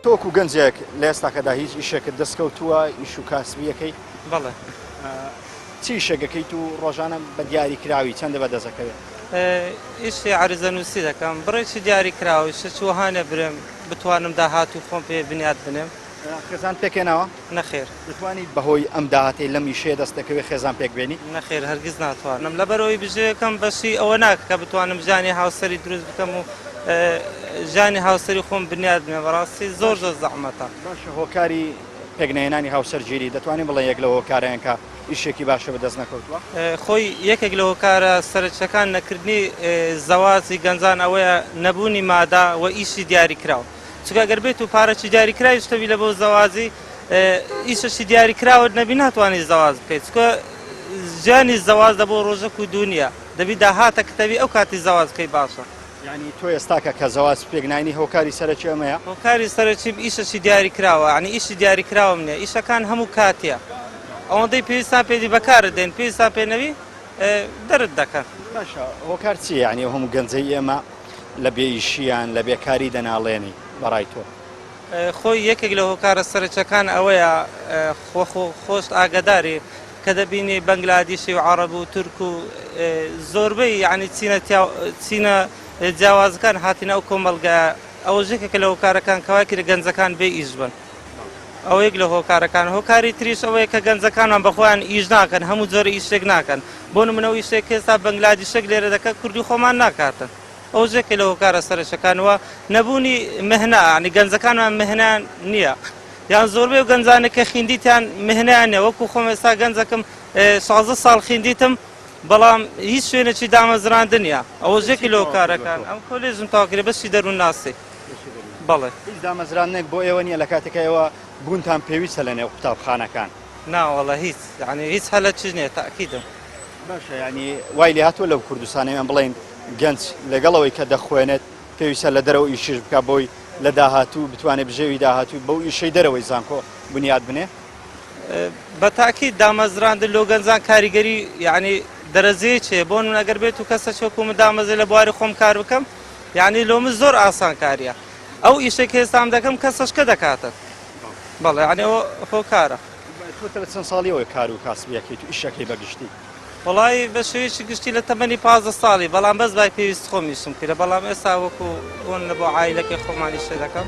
تۆ وەکو گەنجێک لە ئێستاکەدا هیچ ئیشێکت دەست کەوتووە ئیش و کاسبیەکەی؟ بەڵێ. چی ئیشێک ئەکەیت و ڕۆژانە بە دیاری کراوی چەندە بە دەست ئەکەوێت؟ ئیشی عەرزە نووسی دەکەم بڕێکی دیاری کراوە ئیشەکی وەها نیە برێم بتوانم داهاتووی خۆم پێ بنیات بنێم. خێزان پێکهێناوە؟ نەخێر. دەتوانیت بەهۆی ئەم داهاتەی لەم ئیشەیە دەست دەکەوێت خێزان پێک بێنی؟ نەخێر هەرگیز ناتوانم لەبەرئەوەی بژێویەکەم بەشی ئەوە ناکە کە بتوانم ژیانی هاوسەری دروست بکەم و ژیانی هاوسەری خۆم بنیات بنێم بەڕاستی زۆر زۆر زەحمەتە. باشە هۆکاری پێکنەهێنانی هاوسەرگیری دەتوانین بڵێین یەک لە هۆکارەیان کە ئیشێکی باشە بەدەست نەکەوتووە؟ خۆی یەکێک لە هۆکارە سەرەکیەکان نەکردنی زەواجی گەنجان ئەوەیە نەبوونی مادە و ئیشی دیاریکراو چونکە گەر بێت و پارەکی دیاریکراویش تەبی لە بۆ زەواجی ئیشەشی دیاریکراوت نەبی ناتوانانی زەواج بکەیت چونکە ژیانی زەواج دە بۆ ڕۆژەک و دوو نییە دەبی داهاتە کتەبی ئەو کاتی زەواج بکەی باشە. یانی تۆ ئێستاکە کە زەواج پێک ناینی هۆکاری سەرەکی ئەمەیە؟ هۆکاری سەرەکیم ئیشەکی دیاریکراوە یانی ئیشی دیاریکراوم نییە ئیشەکان هەموو کاتیە ئەوەندەی پێویستان پێدی بەکارت دێن پێویستان پێ نەبی دەرت دەکەن. باشە هۆکار چییە یانی ئەو هەموو گەنجەی ئێمە لە بێ ئیشیان لە بێکاری دەناڵێنی بەڕای تۆ؟ خۆی یەکێک لە هۆکارە سەرەکیەکان ئەوەیە خۆ خۆشت ئاگاداری کە دەبینی بەنگلادیشی و عەڕەب و تورک و زۆربەی یعنی چینە چینە جیاوازەکان هاتینە ئەو کۆمەڵگایە ئەوەش یەکێکە لە هۆکارەکان کە وای کرد گەنجەکان بێ ئیش بن ئەوە یەک لە هۆکارەکان هۆکاری تریش ئەوەیە کە گەنجەکانمان بەخۆیان ئیش ناکەن هەموو جۆرە ئیشێک ناکەن بۆ نمونە ئەو ئیشێک کە ئێستا بەنگلادیشێک لێرە دەکات کوردی خۆمان ناکاتن ئەوەش یەکێ لە هۆکارە سەرەکیەکان و نەبوونی مهنە یعنی گەنجەکانمان مهنەیان نییە یان زۆربەی ئەو گەنجانە کە خیندیتیان مهنەیان نییە وەکو خۆم ئێستا گەنجەکم 16 ساڵ خیندیتم بەڵام هیچ شوێنێکی دامەزراندن نییە ئەوەش یەکێ لە هۆکارەکان ئەم کۆلێژم تەواو کرد بەشی دەروونناسی بەڵێ. هیچ دامەزراندنێک بۆ ئێوە نییە لە کاتێکا ئێوە بوونتان پێویستە لە نێو قوتابخانەکان؟ نا وەڵا هیچ یعنی هیچ هەلەکیش نییە تەئکیدم. باشە یعنی وای لێهاتووە لەو کوردستانەی ئێمە بڵێین گەنج لەگەڵ ئەوەی کە دەخوێنێت پێویستە لە دەرەوە ئیشیش بکات بۆی لە داهاتوو بتوانێت بژێوی داهاتووی بەو ئیشەی دەرەوەی زانکۆ بنیات بنێ؟ بە تاکید دامەزراندن لۆ گەنجان کاریگەری یعنی دەرەجەیەکی هەیە بۆ نمونە ئەگەر بێت و کەسەکی وەکو من دامەزرێ لە بواری خۆم کار بکەم یعنی لۆ من زۆر ئاسانکاریە ئەو ئیشەی کە ئێستام دەکەم کەسەشکە دەکاتن بەڵێ یعنی ئەوە هۆکارە. تۆ لە چەند ساڵیەوە کار و کاسبیەکەیت و ئیشەکەی بە گشتی؟ وەڵایی بە شێوەیەکی گشتی لە تەمەنی 15 ساڵی بەڵام بەس بای پێویست خۆم ئیشم کردە بەڵام ئێستا وەکو بۆن لە بۆ عایلەکەی خۆمان ئیشە دەکەم.